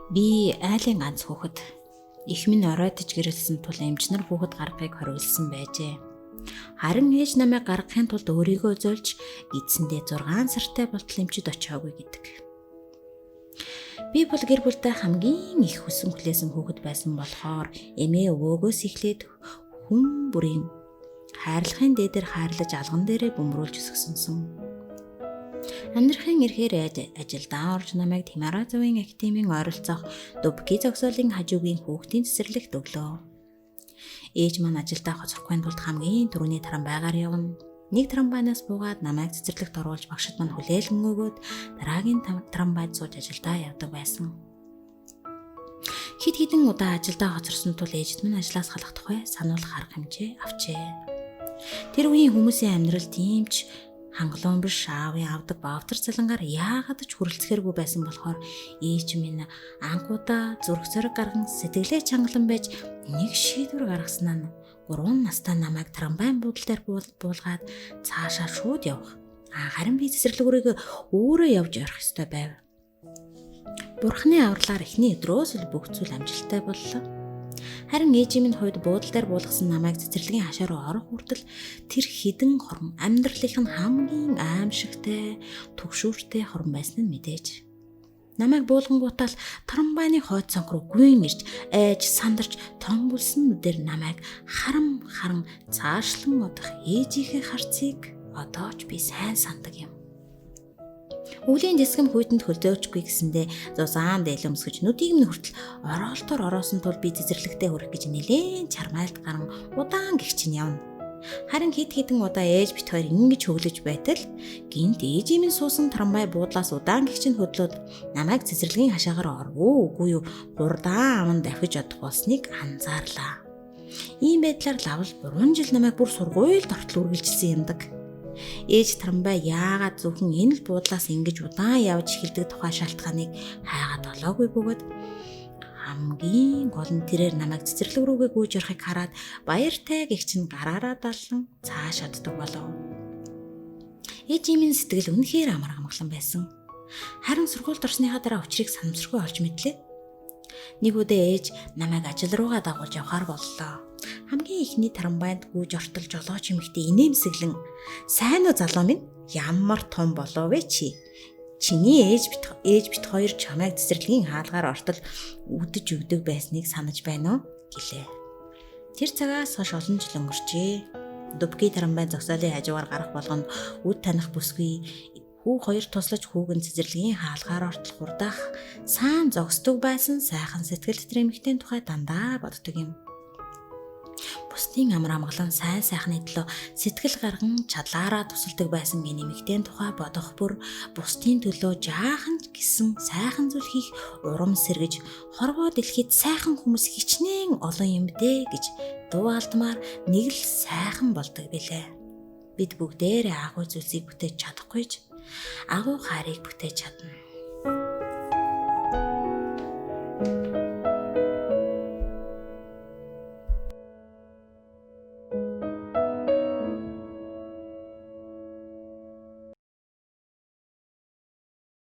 Би айлын ганц хүүхэд. Их минь оройтож гэрэлсэн тул эмчнэр хүүхэд гаргахыг хориглосон байжээ. Харин ээж намайг гаргахын тулд өөрийгөө зольж эцэндээ 6 сартай болтол эмчид очиагүй гэдэг. Би бол гэр бүлдээ хамгийн их хүсэн хүлээсэн хүүхэд байсан болохоор эмээ өвөөгөөс эхлээд хүн бүрийн хайрлахын дээдэр хайрлаж алган дээрээ бөмбөрүүлж өсгсөнсөн. Амьдрахын эрхээр ажилдаа орж намайг Тимаразовын академийн ойролцоох Дубки зогсоолын хажуугийн хүүхдийн цэцэрлэгт өглөө. Ээж маань ажилдаа хоцрохгүй тулд хамгийн түрүүний трамвайгаар явна. Нэг трамвайнаас буугаад намайг цэцэрлэгт оруулж багшид маань хүлээлгэн өгөөд дараагийн трамвайд сууж ажилдаа явдаг байсан. Хэд хэдэн удаа ажилдаа хоцорсон тул ээжид минь ажлаас халахдах бай сануулах арга хэмжээ авчээ. Тэр үеийн хүмүүсийн амьдрал тийм ч хангалуун биш, аавын авдаг баавтар цалингаар яагаад ч хүрэлцэхэргүй байсан болохоор ээж минь анхудаа зүрх зориг гарган сэтгэлээ чангалан байж нэг шийдвэр гаргаснаа нь 3 настай намайг трамвайн буудал дээр буулгаад цаашаа шууд явах. Харин би цэцэрлэг рүүгээ өөрөө явж орох ёстой байв. Бурхны авралаар эхний өдрөөс л бүх зүйл амжилттай боллоо. Харин ээжийн минь хувьд буудал дээр буулгасан намайг цэцэрлэгийн хашаа руу орох хүртэл тэр хідэн хорон амьдралынх нь хамгийн аимшигтай, түгшүүртэй хорон байсан нь мэдээж. Намайг буулгангуутаа л трамвайны хойд цонх руу гүйн ирж, айж сандарч том бүлсэн нүдээр намайг харам харан цаашлан одох ээжийнхээ харцыг одоо ч би сайн сандаг юм. Өвлийн дисгэм хүйтэнд хөлдөөчгүй гэсэндээ зузаан дээлэмсгэж нүдийг минь хүртэл ороолтоор ороосон тул би цэцэрлэгтээ хүрэх гэж нэлээн чармайлт гарan удаан гих чинь явна. Харин хэд хэдэн удаа ээж бит хоёр ингэж хөглөж байтал гинт ээжийн минь суусан трамвай буудлаас удаан гих чинь хөдлөөд намайг цэцэрлэгийн хашаагаар орвоо үгүй юу хурдан аман давхиж одох болсныг анзаарлаа. Ийм байдлаар лавл 3 жил намайг бүр сургуульд ортол үргэлжилсэн юмдаг. Ээж трамвай яагаад зөвхөн энэ л буудлаас ингэж удаан явж эхэлдэг тухай шалтгааныг хайгаад олоогүй бөгөөд хамгийн гол нь тэрээр намайг цэцэрлэг рүүгээ гүйж орохыг хараад баяртай гих чинь гараараа даллан цааш оддог болов. Ээжийн минь сэтгэл үнэхээр амар амгалан байсан. Харин сургуульд орсныхаа дараа учрыг санамсаргүй олж мэдлээ. Нэг удаа ээж намайг ажил руугаа дагуулж явахаар боллоо. Хамгийн ихний трамвайд гүйж ортол жолооч эмэгтэй инээмсэглэн "Сайн уу залуу минь? Ямар том болов вэ чи? Чиний ээж бит хоёр чамайг цэцэрлэгийн хаалгаар ортол үдэж өгдөг байсныг санаж байна уу?" гэлээ. Тэр цагаас хойш олон жил өнгөрчээ. Дубки трамвай зогсоолын хажуугаар гарах болгонд үд таних бүсгүй хүү хоёр туслаж хүүгэн цэцэрлэгийн хаалгаар ортол хурдах саан зогсдог байсан сайхан сэтгэл дотор эмэгтэйн тухай дандаа боддог юм. Бусдын амар амгалан сайн сайхны төлөө сэтгэл гарган чадлаараа тусалдаг байсан энэ эмэгтэйн тухай бодох бүр бусдын төлөө жаахан ч гэсэн сайхан зүйл хийх урам сэргэж хорвоо дэлхийд сайхан хүмүүс хичнээн олон юм дээ гэж дуу алдмаар нэг л сайхан болдог билээ. Бид бүгдээрээ агуу зүйлсийг бүтээж чадахгүй ч агуу хайрыг бүтээж чадна.